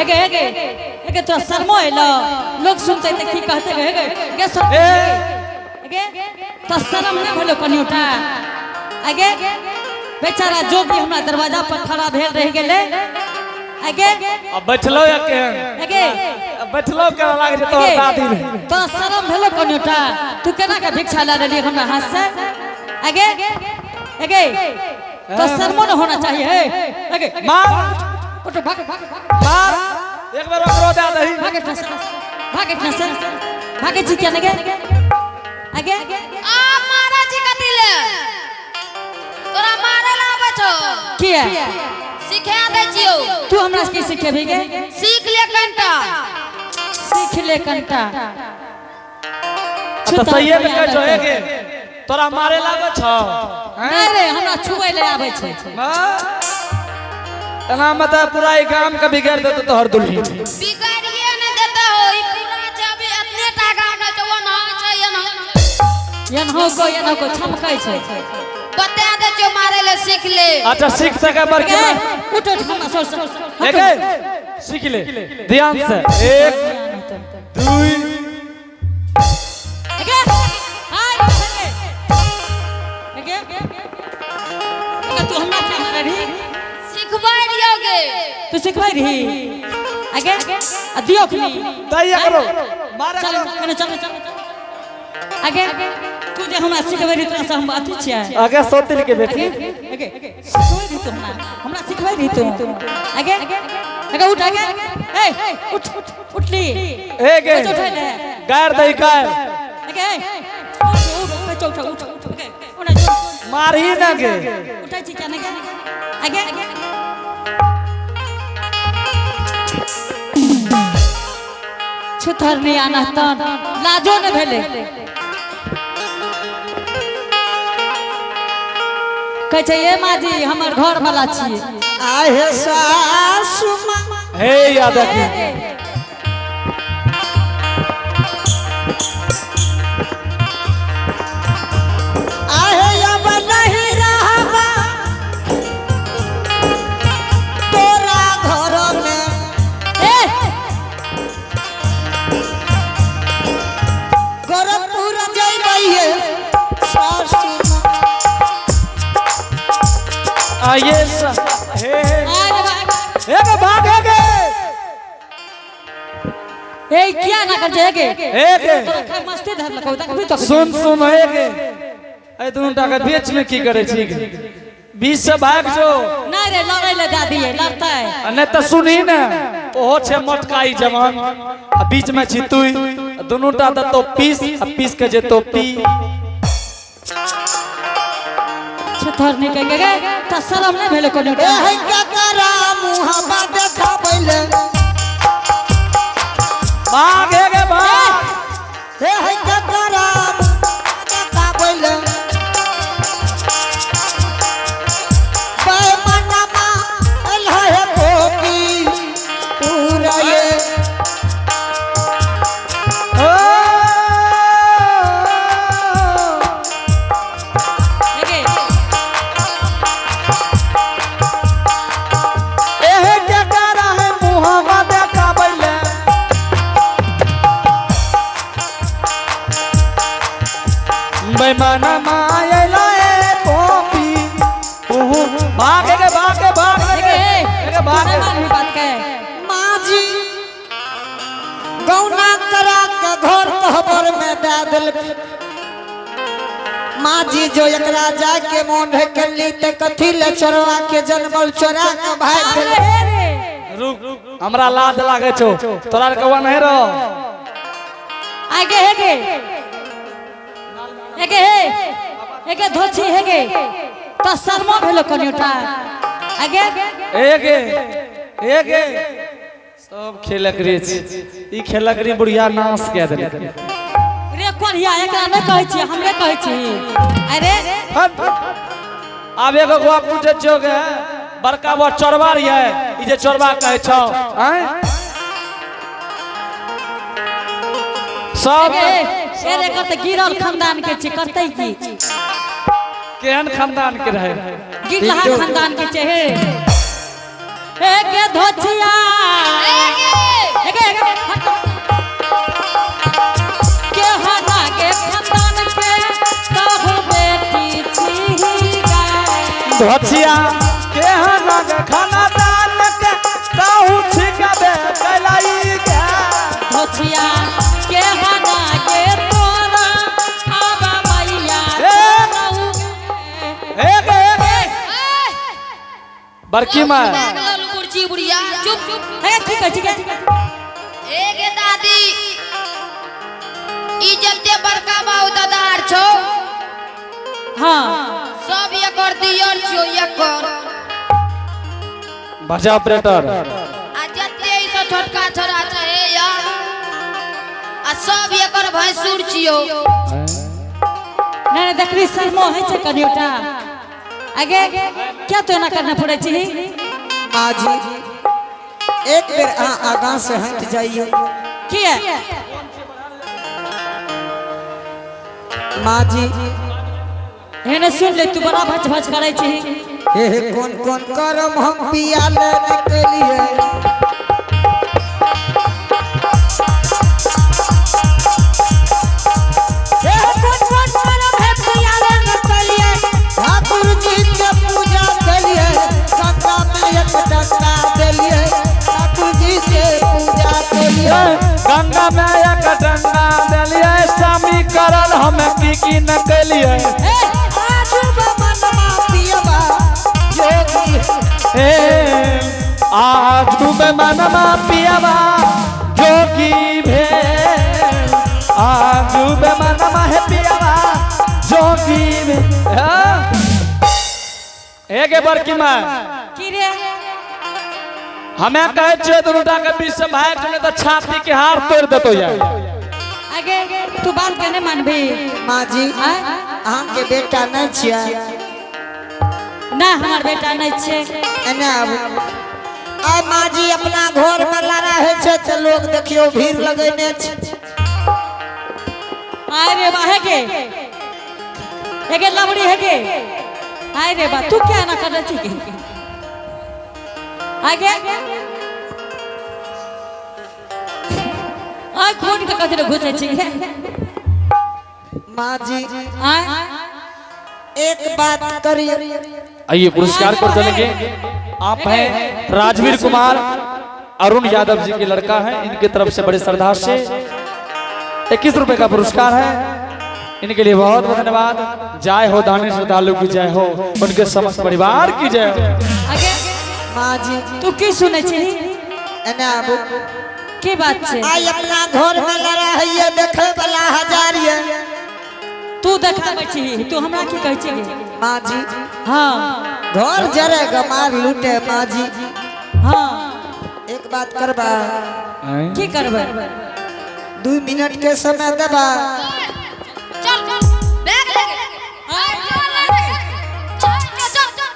हेगे हेगे हेगे, तोरा शर्मो एलो? लोग सुनते त की कहते? हेगे हेगे शर्म? ए। हेगे, तोरा शर्म नहि भेलो कनियोटा? आगे, बेचारा जोगी हमरा दरवाजा पर खड़ा भेल रहि गेलै। आगे। आ बैठलो या केहन? आगे। आ बैठलो केना लागै छै तोहर दादी रे। तोरा शरम भेलो कनियोटा? तू केना के भिक्षा लए लेली हमरा हाथ से? आगे आगे, तो शर्मो न होना चाहिए। हे आगे। मार। उठ, भाग भाग। मार, एक बेर ओकरो दए दही। भागे ठस, भागे ठस, भागे छी। क्या लगे आगे? आ मारा छी कथी ले? तोरा मारे ला आबै छौ? किया? सिखा दै छियौ। तू हमरा की सिखेबही गे? सीख ले कनिटा। सीख ले कनिटा। आ तऽ सहिए मे कहै छौ। हे गे, तोरा मारे लागै छौ? नहि रे, हमरा छुबै ले आबै छै। एना मे तऽ पूरा ई गाम के बिगाड़ि देतौ तोहर दुल्ही। बिगाड़िए ने देता हो, ई पूरा छै। अभी एतने टा गाम नै छै, ओना छै, एना। एनहो को एनहो को छमकै छै। बता दै छियौ, मारे ले सीख ले। अच्छा, सीख सके बड़की। ए, उठ उठ, हमरा सो सो। हे गे, सीख ले ध्यान से। एक, दुई। एगे, हाय, एगे एगे, तू हमरा क्या मारे रही? सिखबै रहियौ गे। तू सिखबै रही? आगे, आ दियो खनी। दैया करो, मारे। चल। करो। कने चल आगे। तू जे हमरा सिखबै रही, तोरा से हम अथी छियै? आगे सोतिल के बेटी। आगे आगे, सिखबै रही तू हमरा? हमरा सिखबै रही तू? आगे आगे, उठ आगे। ए, उठ उठली। हे गे। पैसा उठै ले। गार दही गार। आगे, उठ उठ, पैसा उठ उठ उठ। आगे, ओना जो। मारही ना गे। उठै छी क्या? नहीं आगे। छुथर नहीं आना तन लाजो ने भेलै। कहै छै, ए माजी, हमर घर वाला छियै। आहे सासु माँ। हे या देखी। आहे अब नहीं रहबा तोरा घर में। ए। गोरखपुर जइबैये सासु माँ। आइए हे हे। आय रे बा। हे गे, भाग हे गे। ए, किया ना कर छै गे? हे गे। तोरा खाय मस्ती धरलकौ, देखबी तो। सुन सुन, हे गे, एहि दुनू टा के बीच में की करे छी? बीच से भाग जो। नहीं रे, लड़ै ले दादी है, लड़तै। आ नहि तऽ सुनही ने, ओहो छै मोटकाई जवान आ बीच में छी तुई। आ दुनू टा देतौ पीस आ पीस के जेतौ पी। छथर नहीं कह गे, त शरम नहीं भेलै कोनो? ए है ककरा मुहबा देखाबैले? भाग हे गे, भाग। ए है ककरा मुहबा देखाबैले? बेमनमा एलहे पोपी पूरा ये। ओ! गे। एहे केकरा है मुहवा देखाबैले? बेमनमा अयला ए पोपी उहु। भाग हे गे, भाग गे, भाग गे। गे। हे गे, भाग। तू नहीं मानबी बात के। माँ जी गौना करा के घर कहबर में दे देलक। माँ जी, जो एकरा जाके मोन है कली ते कथी ले चोरवा के जन्मल, चोरा के भाग अरे गेल। हे रे। रुक, हमरा लाज लागे छौ। तोरा आर के नहीं रहो। आगे हे गे, हेगे हे हेगे, धोछी हेगे, त शर्मो भेलो कनियोटा आगे? एगे एगे, सब खेलक रे छी। ई खेलक रे बुढ़िया नाश कए देलक। रे कोढ़िया, एकरा नहि कहै छी, हमरे कहै छी। अरे। हट। आब एगो गप पूछै छियौ गे, बड़का बड़ चोरबा रहियै, ई जे चोरबा कहै छौ, आँय? सब। गे ए रे, एकर तऽ गिरल खानदान के छै, करतै की? केहन खानदान के रहे? गिरलहा खानदान के छै। हे हे के धोछिया। ए। धोछिया केहन खाना दान के ताहू छिकबे कैलाई गे। धोछिया के हना के तोरा आबा मैया ए! रहू एक एक बड़की माँ बुढ़ची बुढ़िया चुप। हे की कहै छी गे? ए गे दादी, ई जते बड़का बाबू दादार छौ, हाँ, सब एकर दियर छियौ एकर। बजा ऑपरेटर। आ जते ई सब छोटका छोरा छै हे या, आ सब एकर भैंसुर छियौ। नहीं नहीं, देखली शर्मो होइ छै कनियोटा। आगे क्या तो एना करने पड़ै छी? माँ जी, एक बेर अहाँ आगाँ से हट जाइए। किया? माँ जी। हेने सुन ले, तू बड़ा भच भच करै छी। हे हे, कौन कौन करम हम पिया ले निकलिए। हे हे, कौन कौन करम है पिया ले निकलिए। ठाकुर जी के पूजा कलिए, गंगा में एक डंडा देलिए। ठाकुर जी के पूजा कलिए। गंगा में एक डंडा देलिए, स्वामी करल हम की की न कैलिए। ए, आज मनमा पियबा जोगी। ए आज डूबे मनमा पियावा जोगी भेल, आज डूबे मनमा है पियावा जोगी भेल। हाँ? एगे बड़की माँ। की रे? हमें कहे छियै दुनू टा के बीच से भाग चले तो छाती के हार तोड़ देतो यार। आगे तू बात के नहीं मानबी? माँ जी। आय? अहाँ के बेटा नहीं छियै? ना, हमार बेटा नहीं छे। एने आबू। आ माँ जी, अपना घर में लड़ा होइ छै तऽ लोग देखियौ भीड़ लगेने छै। आय रे बा, हे गे, हे गे लबड़ी, हे गे, आय रे बा, तू क्या ना कर छी गे? आगे आय, खून के कथी घुसे छी गे? माँ जी। आय? एक बात करिए। आइए पुरस्कार पर चलेंगे। आप हैं राजवीर कुमार अरुण यादव जी के लड़का है, इनके तरफ से बड़े श्रद्धा से 21 रुपए का पुरस्कार है। इनके लिए बहुत बहुत धन्यवाद। जय हो दानी श्रद्धालु की जय हो, उनके समस्त परिवार की जय हो। आगे। माँ जी। तू की सुनै छी? एने आबू। की बात छै? आइ अपना घर में लड़ा होइए, देखे वाला हजार ये। तू देखाबै छी, तू हमरा की कहै छी गे? माँ जी। हाँ। घर जरे गमार लूटे माँ जी। हाँ। एक बात करबा? की करबै? 2 मिनट के समय देबा? चल बैग लेके चल ले, चल चल चल।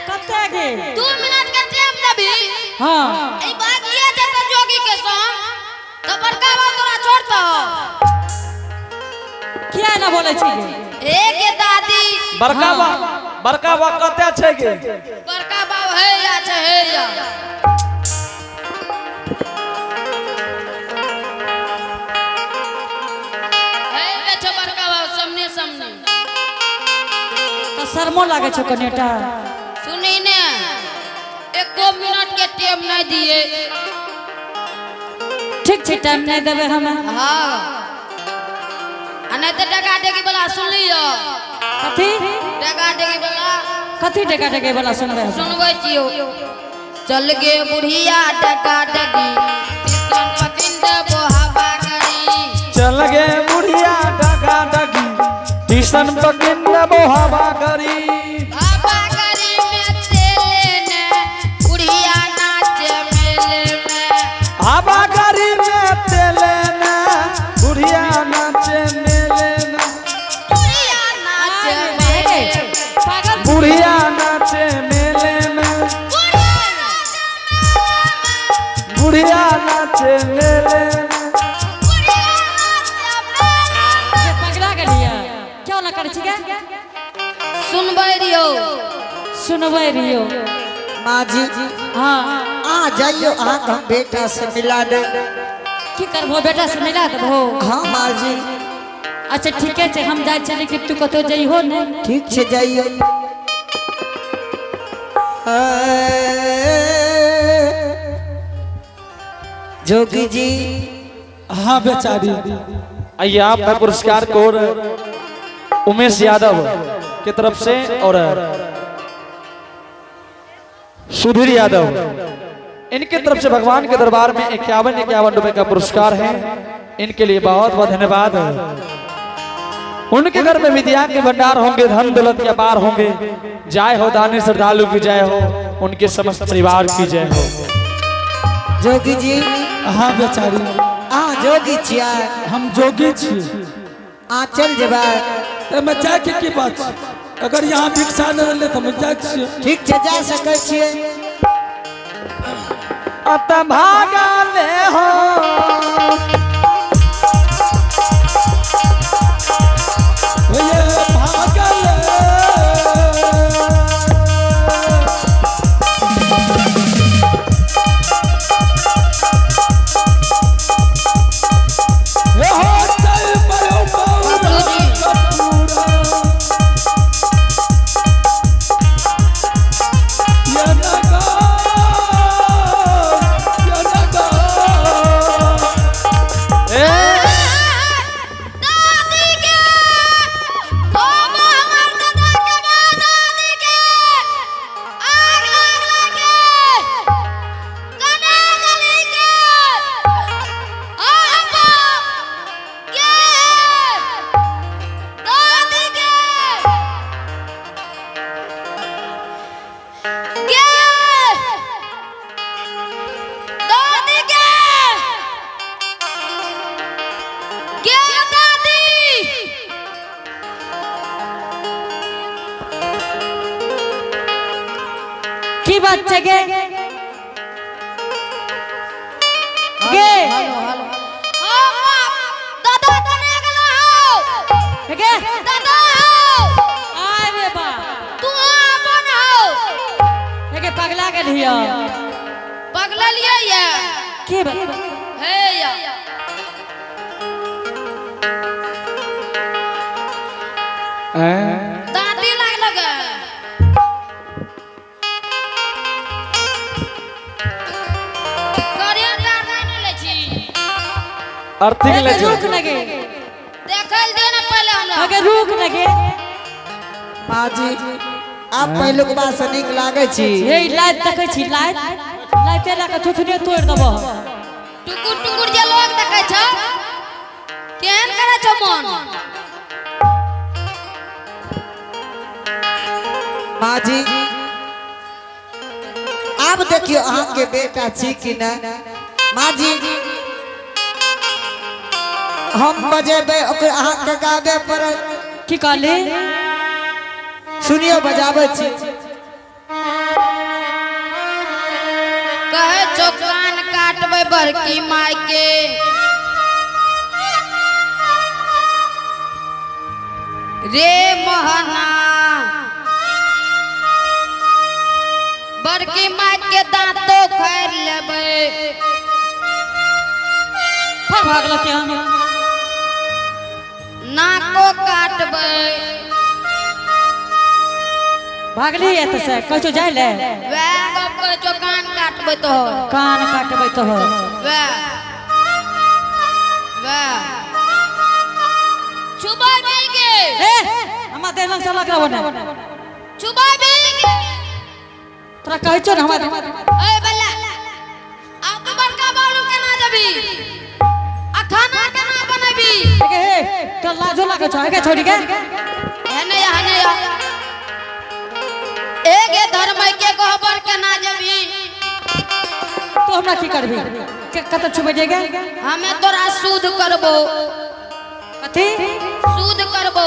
कते गे? 2 मिनट के टाइम देबी? हाँ। ई भागिए जेतै जोगी के संग तो बड़का बाबू तोरा छोड़तौ? किया ना बोलै छी गे? ए गे दादी। बड़का बा, बड़का बा कते छै गे? बड़का बाबू हे या छै, हे या। हे रे छौ बड़का बाबू सामने सामने। तऽ शर्मो लागै छौ कनिटा। सुनी ने, एको मिनट के टाइम नहीं दिए। ठीक छै, टाइम नहीं देबै हमे। हाँ, आ नहीं तो डगा डेगी वाला सुन लियो। कथी? डगा डेगी वाला। कथी डगा डगे वाला सुनबै हम? सुनबै छियौ। चल गे बुढ़िया डगा डगी, टिसन पकिन देबो हवा करी। चल गे बुढ़िया डगा डगी, टीसन पकिन देबो हवा करी। हवा करी में तेले ने, बुढ़िया नाचे मेले में। हवा करी में तेले ने, बुढ़िया नाचे मेले में। बुढ़िया नाचे मेले में। पागल। बुढ़िया नाचे मेले में। बुढ़िया नाचे मेले में। बुढ़िया नाचे मेले में। बुढ़िया नाचे मेले में। जे पगला गेलियै, क्यों ना करै छी गे? सुनबै रियौ। सुनबै रहियौ। माँ जी। हाँ। आ जाइयो, अहाँ के हम बेटा से मिला दे। की करबो, बेटा से मिला देबहो? हाँ माँ जी। अच्छा, ठीके छै, हम जाइ छियै, लेकिन तू कतौ जइहो ने। ठीक छै, जाइयो। जोगी जी। हाँ बेचारी। आइए आप है पुरस्कार को उमेश यादव के तरफ से और सुधीर यादव इनके तरफ से भगवान के दरबार में 51 रुपए का पुरस्कार है। इनके लिए बहुत बहुत धन्यवाद। उनके घर में विद्या के भंडार होंगे, धन दौलत के अपार होंगे। जय हो दानी श्रद्धालु की जय हो, उनके समस्त परिवार की जय हो। जोगी जी। हाँ बेचारी। अहाँ जोगी छियै? हम जोगी छी। अहाँ चल जेबै? एहिमे जायके की बात छै? अगर यहाँ भिक्षा नहि रहलै तऽ हम जाइ छियै। ठीक छै, जा सकै छियै। अत भागले हो। ये भागल। हे हो चल पयो बौरा कपूरा। ये नगा, ये नगा। दादी के ओ हमर दादा के बा, दादी के आग लागला के कने गली के ओ अब्बा के दादी के दादी के दादी। की बात छै गे गे? हेलो हेलो, ओ बाप, दादा कने गेलो हौ? गे। दादा हौ। अरे बा। तू अपन हौ। गे, पगला गेलिय? पगललियै ये। की बात? हे या। हैं? दादी लागलक। करेंट आर नहि ने लै छी? अर्थिंग ले। गे, रुक न गे। देखल दे ने पहिले हमरा। गे, रुक न गे। माँ जी, आब पहिलुक बात से नीक लागै छी? हे, लाइट देखै छी? लाइट लाइटे लए कऽ थुथुने तोड़ि देबो। टुकुर टुकुर जे लोग देखै छौ, केहन करै छौ मन? माँ जी, आब देखियौ अहाँके बेटा छी कि नहि। माँ जी, हम बजेबै, ओकर अहाँके गाबे पड़त। की कहली? सुनियौ, बजाबै छी। कहै छौ कान काटबै बड़की माय के। रे मोहना, बड़की माय के दांतो खारि लेबै। फर भागल के हम। नाको काटबै। भागली एतऽ से? कहै छौ जाइ ले? वएह गप कहै छौ, कान काटबै तो। कान काटबै तो। वएह वएह छुबै के। ए, हमरा देह लग से लग रहबो ने। छुबै के। तोरा कहै छौ ने हमरा। ए बल्ला, आब तू बड़का बालू केना जेबी आ खाना केना बनेबी? गे, हे, तोरा लाजो लागै छौ गे छोड़ी के? हेने या, हेने या। ए गे, धर्म के गहबर केना जेबी? तू हमरा की करबी? कतऽ छुबै जेगे? हमे तोरा सूद करबो। कथी? सूद करबो।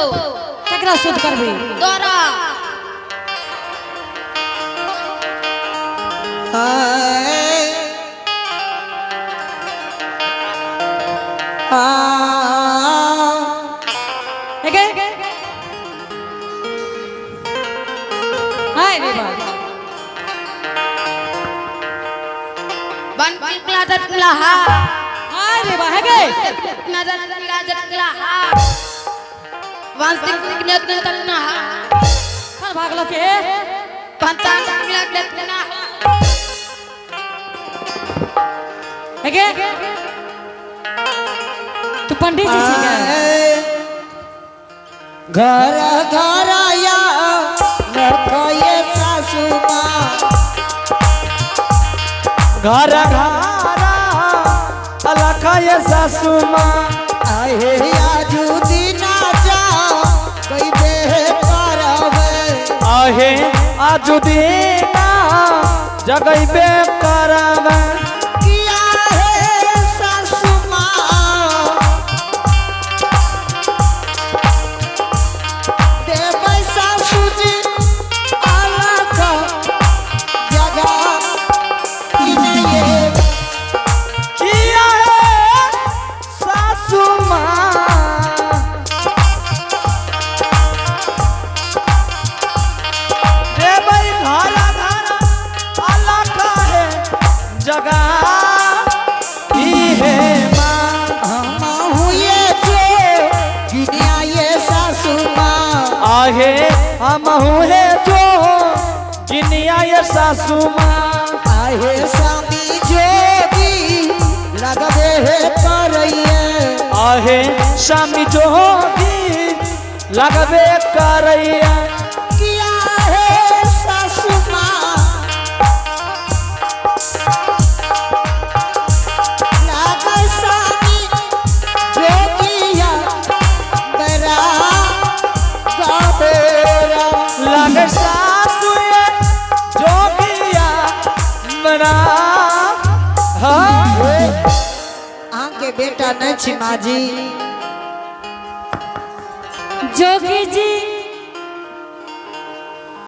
केकरा सूद करबी? तोरा। आए, आ गे, हाय रे बा। बन पिपला दतला हा। हाय रे बा, हे गे। ना दतला दतला हा, वंश ने तकना हा। फर भागल के। तहन तान लगले ना हो। अगे तू पंडित जी छी गे? घर घर आया लखये सासू माँ घर घरा अलखय सासू माँ आहे आजू दिना जा कई देह करवे आहे आजु दीना जगैबे करब किया है सासू माँ देबै सासू जी अलख जगा किनये किया है सासू माँ देबै घर घर अलख है जगा ई है माँ हम हुए जो गिनिया ये सासू माँ आहे हम हुए जो गिनिया ये सासू माँ आहे स्वामी जोगी लगबे हे करैये आहे स्वामी जोगी लगबे करैया किया है सासू माँ लागे स्वामी जोगिया बरा गाबेरा लग सासू ये जोगिया मना हाँ अहाँ के बेटा नहीं छी माँ जी जोगी जी।